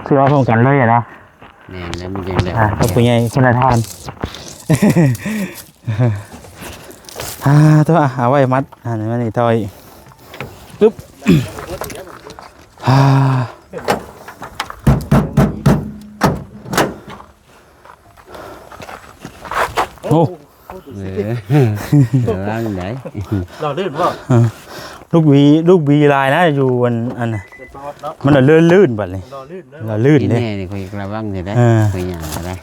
ຊື້ມາພ້ອມກັນເລີຍນະ ແມ່ນແລ້ວ ມັນຈັ່ງໄດ້ ອ່າ ກັບຜູ້ໃຫຍ່ຄົນລະທ່ານ ອ່າ ໂທ້ ອ່ະ ເອົາໄວ້ມັດ ອ່າ ມັນນີ້ຕໍ່ອີກ ອຶບ ອ່າ ໂອ້ ເອີ ລະວັງໄດ໋ ລະລື່ນບໍ່ ເອີ ລູກບີ ລູກບີຫຼາຍນະ ຢູ່ອັນ ອັນ ມັນລະເລີນລື່ນບັດນີ້ ລະລື່ນເດີ ລະລື່ນເດ້ ແນ່ນີ້ຂ້ອຍລະວັງນີ້ໄດ໋ ເອີ ຂ້ອຍຍ່າງກໍໄດ້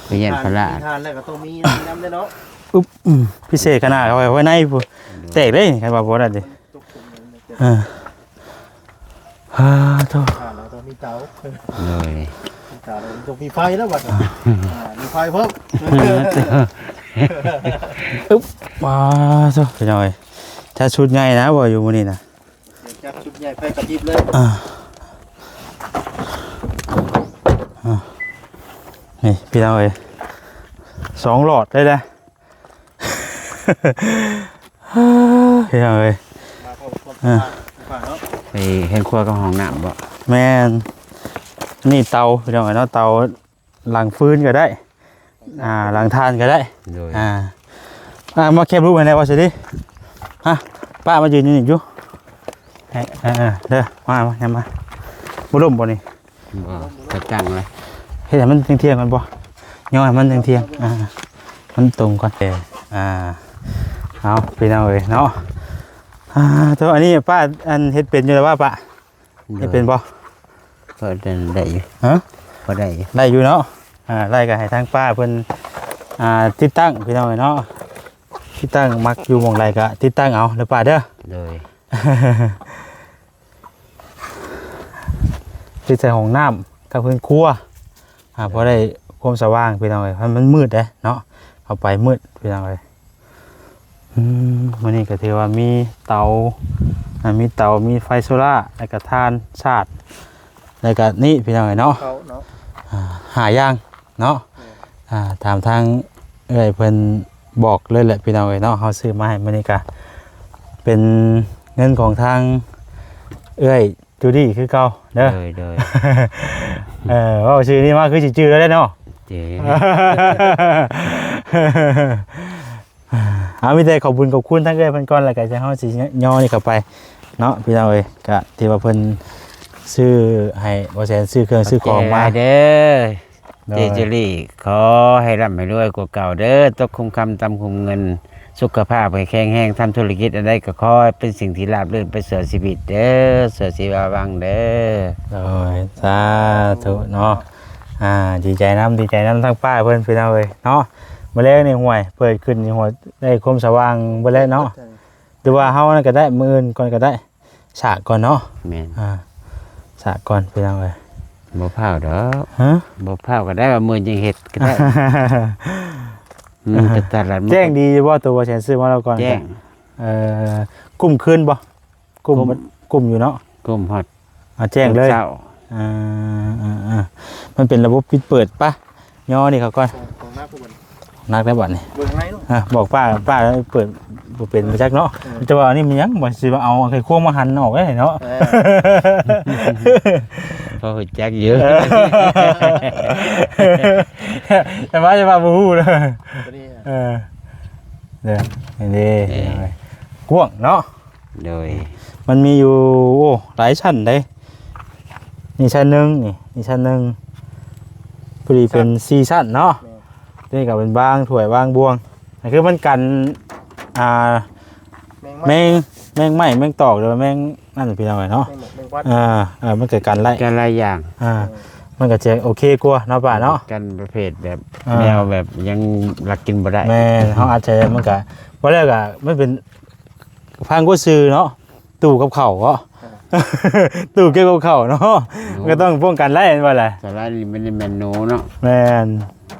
ຂ້ອຍຢ້ານພາລາ ທານແລ້ວກໍຕ້ອງມີນຳເດ້ເນາະ ອຶບ ອືມ ພິເສດຂະໜາດເອົາໄວ້ ໄວ້ໃນພຸ້ນ ແຕກເດ້ ຄັນວ່າບໍ່ນັ້ນເດ້ ເອີ ອາ ໂທ້ ອ່າ ເຮົາຕ້ອງມີເຕົາ ໂດຍ ມີເຕົາ ຕ້ອງມີໄຟແລ້ວບັດນີ້ ອ່າ ມີໄຟພ້ອມ ອຶບ ປາໂທ້ ພີ່ນ້ອງເອີຍ ຈັດຊຸດໃຫຍ່ນະ ບໍ່ຢູ່ມື້ນີ້ນະ ຈັດຊຸດໃຫຍ່ ໄຟກະຕິບເລີຍ ອ່າ ອ່າ ນີ້ ພີ່ນ້ອງເອີຍ ສອງຫຼອດເລີຍນະ ພີ່ນ້ອງເອີຍ ມາພ້ອມກັບ ອ່າ ໄຟຟ້າເນາະ ໄປເຮືອນຄົວກັບຫ້ອງນ້ຳບໍ່? ແມ່ນ ນີ້ເຕົາ ພີ່ນ້ອງເອີຍເນາະ ເຕົາຫຼັງຟືນກໍໄດ້ ອ່າ ຫຼັງຖ່ານກໍໄດ້ ໂດຍ ອ່າ ອ່າ ມາແຄບຮູບໃຫ້ແດ່ວ່າຊິດີ ຮະ ປ້າມາຢືນຢູ່ນີ້ຢູ່ ເອີ ເອີ ເດີ ມາ ມາ ມາ ບໍ່ລົ້ມບໍ່ນີ້? ບໍ່ ກະຕັ້ງເລີຍ ເຮັດໃຫ້ມັນທ່ຽງໆກ່ອນບໍ່? ຍໍໃຫ້ມັນທ່ຽງໆ ອ່າ ມັນຕົງກ່ອນ ເອີ ອ່າ ເອົາ ພີ່ນ້ອງເອີຍເນາະ ອ່າ ໂຕ ອັນນີ້ປ້າ ອັນ ເຮັດເປັນຢູ່ແລ້ວວ່າປ້າ? ໂດຍ ເຮັດເປັນບໍ່? ພໍໄດ້ຢູ່ ຮະ? ພໍໄດ້ຢູ່ ໄດ້ຢູ່ເນາະ ອ່າ ໄດ້ກໍໃຫ້ທາງປ້າເພິ່ນ ອ່າ ຕິດຕັ້ງ ພີ່ນ້ອງເອີຍເນາະ ຕິດຕັ້ງ ມັກຢູ່ໝ່ອງໃດກໍຕິດຕັ້ງເອົາເດີປ້າເດີ ໂດຍ ຕິດໃສ່ຫ້ອງນ້ຳກັບເຮືອນຄົວ ອ່າ ພໍໄດ້ຄວາມສະຫວ່າງ ພີ່ນ້ອງເອີຍ ມັນມືດເດ້ເນາະ ເຂົ້າໄປມືດ ພີ່ນ້ອງເອີຍ ອືມ ມື້ນີ້ກໍຖືວ່າມີເຕົາ ອ່າ ມີເຕົາ ມີໄຟໂຊລາ ແລ້ວກໍຖ່ານຊາດ ແລ້ວກໍນີ້ ພີ່ນ້ອງເອີຍເນາະ ເຕົາເນາະ ອ່າ ຫ້າຢ່າງເນາະ ແມ່ນ ອ່າ ຕາມທາງເອື້ອຍເພິ່ນບອກເລີຍແຫຼະ ພີ່ນ້ອງເອີຍເນາະ ເຮົາຊື້ມາໃຫ້ມື້ນີ້ກໍເປັນເງິນຂອງທາງເອື້ອຍ ຈູດີຄືເກົ່າເດີ ໂດຍ ໂດຍ ເອີ ເວົ້າຊື່ນີ້ມາຄືຊິຈື່ແລ້ວເນາະ ເຈ້ ເອົາ ມີແຕ່ຂອບບຸນຂອບຄຸນທາງເອື້ອຍເພິ່ນກ່ອນ ແລ້ວກໍຈັ່ງເຮົາຊິຍໍນີ້ເຂົ້າໄປເນາະ ພີ່ນ້ອງເອີຍ ກະທີ່ວ່າເພິ່ນຊື້ໃຫ້ບໍ່ແສນ ຊື້ເຄື່ອງຊື້ຂອງມາ ຂອບໃຈຫຼາຍເດີ ໂດຍ ເຈຈຸລີ ຂໍໃຫ້ລ່ຳໃຫ້ລວຍກວ່າເກົ່າເດີ ຕົກຄຸມຄຳ ຕ່ຳຄຸມເງິນ ສຸຂະພາບໃຫ້ແຂງແຮງ ທຳທຸລະກິດອັນໃດກໍຂໍໃຫ້ເປັນສິ່ງທີ່ລາບລື່ນໄປຊົ່ວຊີວິດເດີ ຊົ່ວຊີວາວັງເດີ ໂດຍ ສາທຸເນາະ ອ່າ ດີໃຈນຳ ດີໃຈນຳທາງປ້າເພິ່ນ ພີ່ນ້ອງເອີຍເນາະ ມື້ແລງນີ້ ຫ້ວຍ ເປີດຂຶ້ນນີ້ ຫ້ວຍ ໄດ້ຄວາມສະຫວ່າງເບິດແລ້ວເນາະ ຫຼືວ່າເຮົານັ້ນກໍໄດ້ ມື້ອື່ນກ່ອນກໍໄດ້ ສາກກ່ອນເນາະ ແມ່ນ ອ່າ ສາກກ່ອນ ພີ່ນ້ອງເອີຍ ບໍ່ພ້າວດອກ ຮະ ບໍ່ພ້າວກໍໄດ້ ວ່າມື້ຈັ່ງເຮັດກໍໄດ້ ອືມ ກໍຕະຫຼາດ ແຈ້ງດີຢູ່ບໍ່ ໂຕບໍ່ແສນຊື້ມາແລ້ວກ່ອນ ແຈ້ງ ເອີ ກຸ້ມຄືນບໍ່ ກຸ້ມ ກຸ້ມ ກຸ້ມຢູ່ເນາະ ກຸ້ມຮອດ ອ່າ ແຈ້ງເລີຍ ເຊົ້າ ອ່າ ອ່າ ມັນເປັນລະບົບປິດເປີດ ປະ ຍໍນີ້ເຂົາກ່ອນ ຂອງໜັກແລ້ວບັດນີ້ ໜັກແລ້ວບັດນີ້ ເບິ່ງໃນເນາະ ອ່າ ບອກປ້າ ປ້າເປີດບໍ່ເປັນ ບໍ່ຈັກເນາະ ເອີ ແຕ່ວ່າອັນນີ້ມັນຍັງບໍ່ ຊິວ່າເອົາໄຂຄວງມາຫັນອອກໄດ້ເນາະ ເອີ ພໍຮູ້ຈັກຢູ່ ເອີ ແຕ່ວ່າ ແຕ່ວ່າບໍ່ຮູ້ເລີຍ ຕົວນີ້ ເອີ ເດີ ນີ້ເດ້ ເອີ ກວ້າງເນາະ ໂດຍ ມັນມີຢູ່ ໂອ້ ຫຼາຍຊັ້ນເດ້ ນີ້ຊັ້ນໜຶ່ງ ນີ້ ນີ້ຊັ້ນໜຶ່ງ ພໍດີເປັນສີ່ຊັ້ນເນາະ ແມ່ນ ຕົວນີ້ກໍເປັນວາງຖ້ວຍວາງບ່ວງ ກໍຄືມັນກັນ ອ່າ ແມງໄມ້ ແມງ ແມງໄມ້ ແມງຕອກ ຫຼືວ່າແມງນັ້ນ ພີ່ນ້ອງເອີຍເນາະ ແມງໝົກແມງວັດ ເອີ ເອີ ມັນກໍກັນໄດ້ ກັນຫຼາຍຢ່າງ ອ່າ ເອີ ມັນກໍຈະໂອເຄກວ່າເນາະປ້າເນາະ ກັນປະເພດແບບ ອ່າ ແນວແບບຍັງລັກກິນບໍ່ໄດ້ ແມ່ນ ເຮົາອາດຈະ ມັນກໍ ບໍ່ແລ້ວກໍມັນເປັນ ຟັງກໍຊື່ເນາະ ຕູ້ກັບເຂົ້າເນາະ ຕູ້ເກັບກັບເຂົ້າເນາະ ມັນກໍຕ້ອງປ້ອງກັນໄດ້ແມ່ນບໍ່ລະ ສາລານີ້ມັນແມ່ນໂນເນາະ ແມ່ນ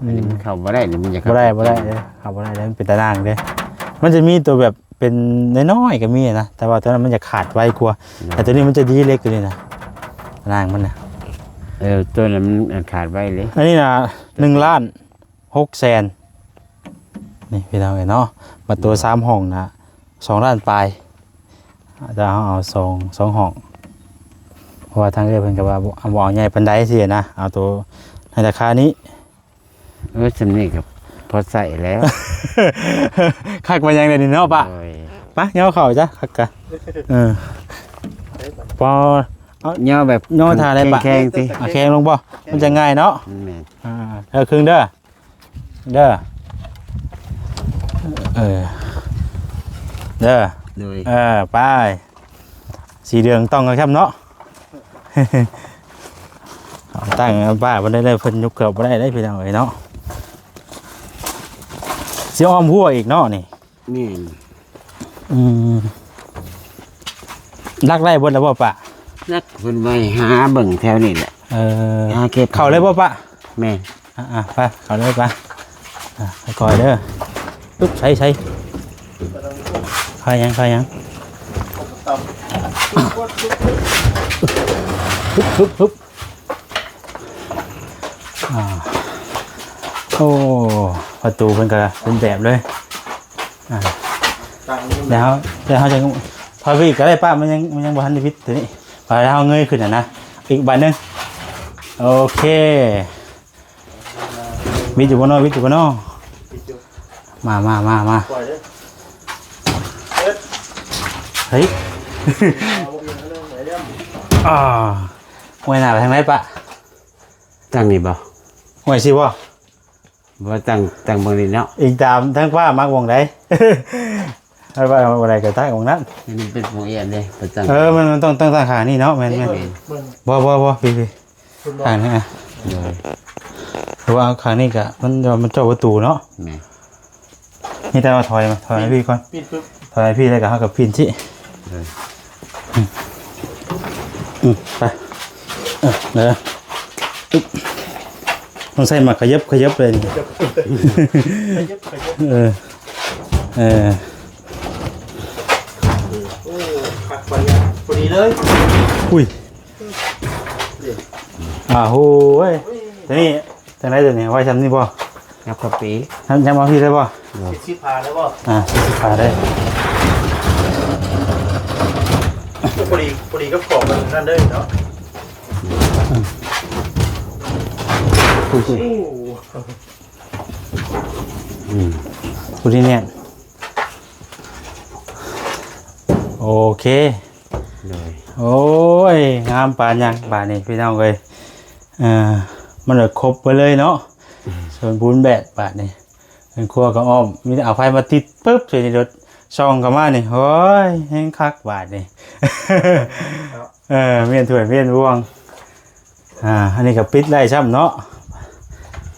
ອັນນີ້ມັນເຂົ້າບໍ່ໄດ້ນີ້ ມັນຈະ ບໍ່ໄດ້ ເຂົ້າບໍ່ໄດ້ເດ້ ເຂົ້າບໍ່ໄດ້ເດ້ ມັນເປັນຕາໜ່າງເດ້ ມັນຈະມີຕົວແບບເປັນນ້ອຍໆກໍມີນະ ແຕ່ວ່າຕົວນັ້ນມັນຈະຂາດໄວກວ່າ ໂດຍ ແຕ່ຕົວນີ້ມັນຈະດີເລັກຕົວນີ້ນະ ຕາໜ່າງມັນນະ ເອີ ຕົວນັ້ນມັນຂາດໄວເລີຍ ອັນນີ້ນະ ໜຶ່ງລ້ານຫົກແສນ ນີ້ພີ່ນ້ອງເອີຍເນາະ ບັດຕົວ ໂດຍ ສາມຫ້ອງນະ ສອງລ້ານປາຍ ແຕ່ເຮົາເອົາສອງ ສອງຫ້ອງ ເພາະວ່າທາງເອື້ອຍເພິ່ນກໍວ່າບໍ່ ບໍ່ເອົາໃຫຍ່ປານໃດຊີ້ນະ ເອົາໂຕໃນລາຄານີ້ ເອີ ສ່ຳນີ້ກໍພໍໃຊ້ແລ້ວ ຄັກປານຫຍັງແດ່ນີ້ເນາະປະ ໂດຍ ປະ ຍໍເຂົ້າຈ້ະ ຄັກກະ ເອີ ປະ ເອົາ ຍໍແບບ ຍໍທ່າໃດປະ ແຂງໆ ຕິ ເອົາແຂງລົງບໍ່ ມັນຈະງ່າຍເນາະ ແມ່ນ ອ່າ ເອີ ຄຶ່ງເດີ ເດີ ເອີ ເດີ ໂດຍ ເອີ ໄປ ເຊ ສີເຫຼືອງຕ້ອງກັນຊ້ຳເນາະ. ຕັ້ງປ້າເພິ່ນໄດ້ເລີຍ ເພິ່ນຍົກເກີບບໍ່ໄດ້ເດ້ພີ່ນ້ອງເອີຍເນາະ. ຊິອ້ອມຮົ້ວອີກເນາະນີ້. ແມ່ນ. ອືມ ລັກໄດ້ເບິດແລ້ວບໍ່ປ້າ? ລັກເພິ່ນໄວ້ຫາເບິ່ງແຖວນີ້ແຫຼະ. ເອີ ຫາເກັບ ເຂົ້າເລີຍບໍ່ປ້າ? ແມ່ນ. ອ່າໆ ໄປ ເຂົ້າເລີຍປ້າ. ອ່າ ຄ່ອຍໆເດີ. ປຶບ ໃສ່ ໃສ່ ຄ່ອຍຫຍັງ ຄ່ອຍຫຍັງ. ປຶບ ປຶບ ປຶບ. ອ່າ ໂອ້ ປະຕູເພິ່ນກະເປັນແບບເລີຍ. ອ່າ ແລ້ວ ແລ້ວເຮົາຈະ ພາວິກກະໄດ້ປ້າ ມັນຍັງ ມັນຍັງບໍ່ທັນໄດ້ວິດໂຕນີ້. ໄປ ແລ້ວເຮົາເງີຍຂຶ້ນຫັ້ນນະ ອີກບາດໜຶ່ງ. ໂອເຄ ວິດຢູ່ບໍ່ນໍ ວິດຢູ່ບໍ່ນໍ. ມາ ມາ ມາ ມາ. ເຮີ້ຍ ອ່າ ຫ້ວຍໜ້າໄປທາງໃດປ້າ? ທາງນີ້ບໍ່? ຫ້ວຍຊິບໍ່? ບໍ່ ຕັ້ງ ຕັ້ງເບິ່ງນີ້ເນາະ. ອີງຕາມທາງປ້າມັກໝ່ອງໃດ. ຖ້າວ່າໝ່ອງໃດກະຕັ້ງໝ່ອງນັ້ນ. ອັນນີ້ເປັນໝ່ອງແອບເດ້ ໄປຕັ້ງ. ເອີ ມັນ ມັນຕ້ອງ ຕ້ອງຕັ້ງຂ້າງນີ້ເນາະ. ແມ່ນ ແມ່ນ. ບໍ່ ບໍ່ ບໍ່ ພີ້ ພີ້ ຂ້າງນີ້. ໂດຍ ເພາະວ່າຂ້າງນີ້ກະ ມັນ ມັນເຈາະປະຕູເນາະ. ແມ່ນ. ມີແຕ່ວ່າຖອຍມາ ຖອຍໃຫ້ພີ້ກ່ອນ. ປີນປຶບ ຖອຍໃຫ້ພີ້ ແລ້ວກະເຮົາກະປີນຊິ. ເອີ ອືມ ໄປ. ເອີ ເອີ ອຶບ ຕ້ອງໃຊ້ໝາກຂະເຫຍິບ ຂະເຫຍິບເລີຍນີ້. ຂະເຫຍິບ ຂະເຫຍິບ. ເອີ ເອີ ໂອ້ ຄັກປານຫຍັງ ພໍດີເລີຍ. ອຸ້ຍ ອ່າ ໂຫຍ ໂຕນີ້ ຈັ່ງໃດໂຕນີ້ ໄວ້ຊ່ຳນີ້ບໍ່? ຍັບເຂົ້າປີ ຍັບ ຍັບມາພີ້ໄດ້ບໍ່? ໂດຍ ຊິບຫ້າໄດ້ບໍ່? ອ່າ ສິບຫ້າໄດ້. ພໍດີ ພໍດີກັບຂອບມັນນັ້ນເດີເນາະ. ອືມ ໂອ້ ອືມ ພໍດີແໜ້ນ. ໂອເຄ ໂດຍ ໂອ້ຍ ງາມປານຫຍັງບາດນີ້ພີ່ນ້ອງເອີຍ. ເອີ ມັນລະຄົບໄປເລີຍເນາະ. ອືມ ສົມບູນແບບບາດນີ້. ເຮືອນຄົວກະອ້ອມ ມີແຕ່ເອົາໄຟມາຕິດປຶບໃສ່ໃນລົດ ສ່ອງເຂົ້າມານີ້ ໂອ້ຍ ແຮງຄັກບາດນີ້. ເອີ ມ້ຽນຖ້ວຍມ້ຽນບ່ວງ. ອ່າ ອັນນີ້ກະປິດໄດ້ຊ້ຳເນາະ.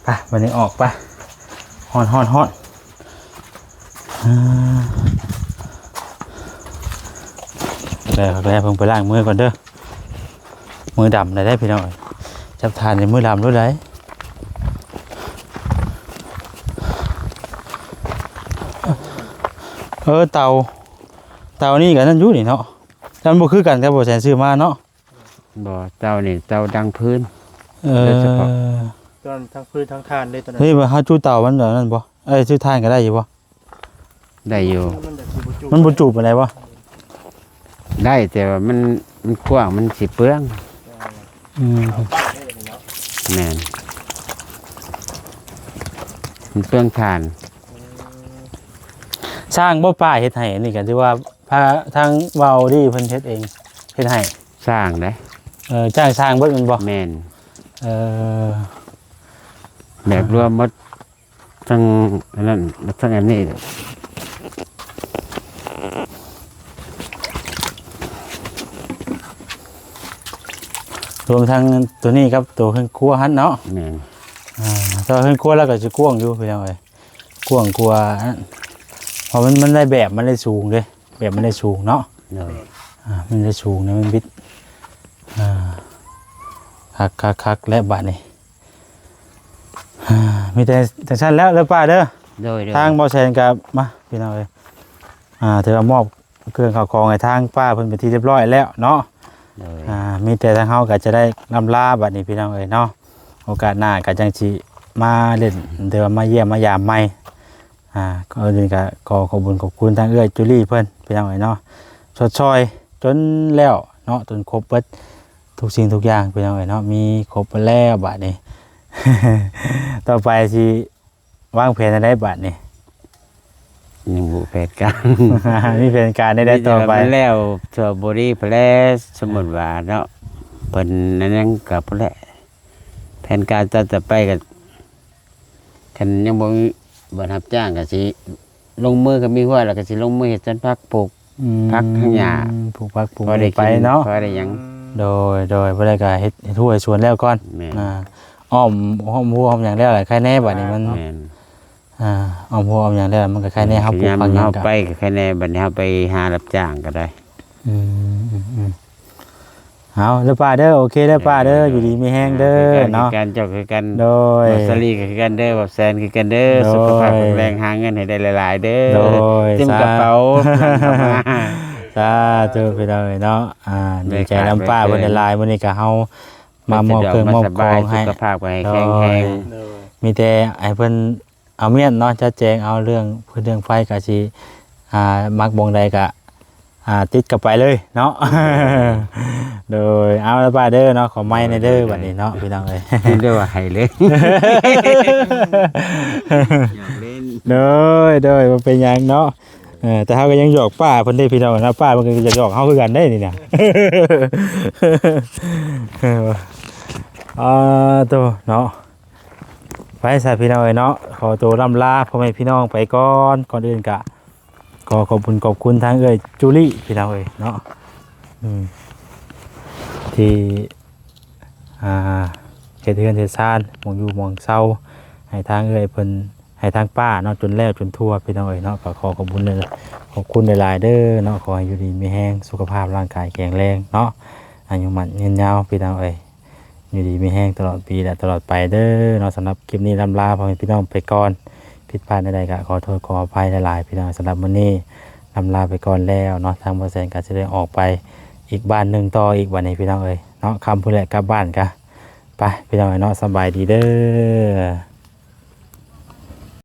ໄປ ບາດນີ້ອອກໄປ. ຮ້ອນ ຮ້ອນ ຮ້ອນ. ອ່າ ແລ້ວ ແລ້ວ ເພິ່ນໄປລ້າງມືກ່ອນເດີ. ມືດຳໄດ້ ພີ່ນ້ອງເອີຍ. ຈັບຖ່ານນີ້ມືດຳໂລດໃດ. ເອີ ເຕົາ ເຕົານີ້ກະນັ້ນຢູ່ນີ້ເນາະ. ແຕ່ມັນບໍ່ຄືກັນກັບບໍ່ແສນຊື້ມາເນາະ. ບໍ່ ເຕົານີ້ເຕົາດັງຟືນ. ເອີ ໂດຍສະເພາະ ຕອນທັງຟືນທັງຖ່ານເລີຍຕອນນັ້ນ. ເຮີ້ຍ ວ່າເຮົາຈູດເຕົາມັນແບບນັ້ນບໍ່? ເອີ ຈູດຖ່ານກະໄດ້ຢູ່ບໍ່? ໄດ້ຢູ່. ມັນບໍ່ຈູບປານໃດບໍ່? ໄດ້ ແຕ່ວ່າມັນ ມັນກວ້າງ ມັນຊິເປືອງ. ອືມ ແມ່ນ ມັນເປືອງຖ່ານ. ຊ່າງບໍ່ປ້າເຮັດໃຫ້ ອັນນີ້ກະຖືວ່າພາທາງເວົ້າດີເພິ່ນເຮັດເອງ ເຮັດໃຫ້. ສ້າງເດ້. ເອີ ຈ້າງສ້າງເບິດແມ່ນບໍ່? ແມ່ນ. ເອີ ແບບລວມໝົດ ທັງອັນນັ້ນ ທັງອັນນີ້. ລວມທັງໂຕນີ້ກັບໂຕເຮືອນຄົວຫັ້ນເນາະ. ແມ່ນ. ອ່າ ແຕ່ວ່າເຮືອນຄົວລາວກະຊິກວ້າງຢູ່ພີ່ນ້ອງເອີຍ ກວ້າງກວ່າອັນນັ້ນ ເພາະມັນ ມັນໄດ້ແບບ ມັນໄດ້ສູງເດ້. ແບບມັນໄດ້ສູງເນາະ. ໂດຍ. ອ່າ ມັນໄດ້ສູງນະ ມັນບິດ. ອ່າ ຄັກໆໆ ແລ້ວບາດນີ້. ອ່າ ມີແຕ່ຈັ່ງຊັ້ນແລ້ວເດີປ້າເດີ. ໂດຍໆ. ທາງບໍ່ແສນກະມາ ພີ່ນ້ອງເອີຍ ອ່າ ຖືວ່າມອບເຄື່ອງເຂົ້າຂອງໃຫ້ທາງປ້າເພິ່ນເປັນທີ່ຮຽບຮ້ອຍແລ້ວເນາະ. ໂດຍ. ອ່າ ມີແຕ່ທາງເຮົາກະຈະໄດ້ລ່ຳລາບາດນີ້ ພີ່ນ້ອງເອີຍເນາະ. ໂອກາດໜ້າກະຈັ່ງຊິມາຫຼິ້ນ ຫຼືວ່າມາຢ້ຽມມາຢາມໃໝ່. ອ່າ ກ່ອນອື່ນກະຂໍຂອບບຸນຂອບຄຸນທາງເອື້ອຍຈູລີເພິ່ນ ພີ່ນ້ອງເອີຍເນາະ ຊົດຊ່ອຍຈົນແລ້ວເນາະ ຈົນຄົບເບິດທຸກສິ່ງທຸກຢ່າງ ພີ່ນ້ອງເອີຍເນາະ. ມີຄົບເບິດແລ້ວບາດນີ້ ຕໍ່ໄປຊິວາງແຜນແນວໃດບາດນີ້? ຍັງບໍ່ແຜນການ ມີແຜນການແນວໃດຕໍ່ໄປ? ມີແຕ່ວ່າມັນແລ້ວທົ່ວບໍລິພຸ້ນແຫຼະ ສົມມຸດວ່າເນາະ ເພິ່ນນັ້ນຫຍັງກະພຸ້ນແຫຼະ ແຜນການຕໍ່ໄປກະ ຄັນຍັງບໍ່ມີບ່ອນຮັບຈ້າງກະຊິລົງມື ຄັນມີຮົ້ວແລ້ວກະຊິລົງມືເຮັດສວນຜັກ ປູກ ອືມ ຜັກຫຍ້າ ປູກຜັກປູກຫຍັງໄປເນາະ ພໍໄດ້ກິນ ພໍໄດ້ຫຍັງ ໂດຍ ໂດຍ ບໍ່ໄດ້ກໍເຮັດ ເຮັດຮົ້ວເຮັດສວນແລ້ວກ່ອນ ແມ່ນ ອ່າ ອ້ອມ ອ້ອມຮົ້ວອ້ອມຫຍັງແລ້ວແຫຼະ ໄຄແນ່ບາດນີ້ມັນ ແມ່ນ ອ່າ ອ້ອມຮົ້ວອ້ອມຫຍັງແລ້ວ ມັນກໍໄຄແນ່ ເຮົາປູກຜັກຫຍັງກໍ ເຮົາໄປກໍໄຄແນ່ ບັດນີ້ເຮົາໄປຫາຮັບຈ້າງກໍໄດ້ ອືມ ອືມ ອືມ ເອົາເດີປ້າເດີ ໂອເຄເດີປ້າເດີ ເອີ ຢູ່ດີມີແຮງເດີ ອ່າ ຄືກັນ ເນາະ ຄືກັນ ເຈົ້າຄືກັນ ໂດຍ ບ່າວສາລີກໍຄືກັນເດີ ບ່າວແຊນຄືກັນເດີ ໂດຍ ສຸຂະພາບແຂງແຮງ ຫາເງິນໃຫ້ໄດ້ຫຼາຍໆເດີ ໂດຍ ເຕັມກະເປົາ ສາ ສາທຸ ພີ່ນ້ອງເອີຍເນາະ ອ່າ ດີໃຈນຳປ້າເພິ່ນຫຼາຍໆ ມື້ນີ້ກໍເຮົາມາມອບເຄື່ອງມອບຂອງໃຫ້ ສະດວກມາສະບາຍ ສຸຂະພາບກໍໃຫ້ແຂງແຮງ ໂດຍ ໂດຍ ມີແຕ່ໃຫ້ເພິ່ນ ເອົາ ມຽນເນາະ ຈັດແຈງເອົາເລື່ອງ ເລື່ອງໄຟກະຊິ ອ່າ ມັກບ່ອນໃດກະ ອ່າ ຕິດກັນໄປເລີຍເນາະ ໂດຍ ເອົາລະປ້າເດີເນາະ ຂໍໄມ້ແດ່ເດີ ໂດຍ ບັດນີ້ເນາະ ໂດຍ ພີ່ນ້ອງເອີຍ ເອີ້ນໄດ້ວ່າໃຫ້ເລີຍ ຢອກເລ່ນ ໂດຍ ໂດຍ ບໍ່ເປັນຫຍັງເນາະ ເອີ ແຕ່ເຮົາກໍຍັງຢອກປ້າເພິ່ນເດ້ ພີ່ນ້ອງເນາະ ປ້າເພິ່ນກໍຢາກຢອກເຮົາຄືກັນເດ້ນີ້ນະ ອ່າ ໂຕເນາະ ໄປຊະພີ່ນ້ອງເອີຍເນາະ ຂໍໂຕລ່ຳລາພໍ່ແມ່ພີ່ນ້ອງໄປກ່ອນ ກ່ອນອື່ນກະຂໍຂອບບຸນຂອບຄຸນທາງເອື້ອຍຈູລີ້ພີ່ນ້ອງເອີຍເນາະ ອືມ ທີ່ ອ່າ ເຮັດເຮືອນເຮັດຊານ ໝ່ອງຢູ່ໝ່ອງເຊົາ ໃຫ້ທາງເອື້ອຍເພິ່ນ ໃຫ້ທາງປ້າເນາະ ຈົນແລ້ວຈົນທົ່ວພີ່ນ້ອງເອີຍເນາະ ກໍຂໍຂອບບຸນ ຂອບຄຸນຫຼາຍໆເດີເນາະ ຂໍໃຫ້ຢູ່ດີມີແຮງ ສຸຂະພາບຮ່າງກາຍແຂງແຮງເນາະ ອາຍຸໝັ້ນຍືນຍາວພີ່ນ້ອງເອີຍ ຢູ່ດີມີແຮງຕະຫຼອດປີ ແລະ ຕະຫຼອດໄປເດີເນາະ ສຳລັບຄລິບນີ້ລ່ຳລາພໍ່ແມ່ພີ່ນ້ອງໄປກ່ອນ ຜິດພາດໃດໆກໍຂໍໂທດຂໍອະໄພຫຼາຍໆ ພີ່ນ້ອງ ສຳລັບມື້ນີ້ລ່ຳລາໄປກ່ອນແລ້ວເນາະ ທາງບ່າວແສນກໍຊິໄດ້ອອກໄປອີກບ້ານໜຶ່ງຕໍ່ອີກບັດນີ້ ພີ່ນ້ອງເອີຍເນາະ ຄ່ຳພຸ້ນແຫຼະກັບບ້ານກະ ໄປ ພີ່ນ້ອງເອີຍເນາະ ສະບາຍດີເດີ.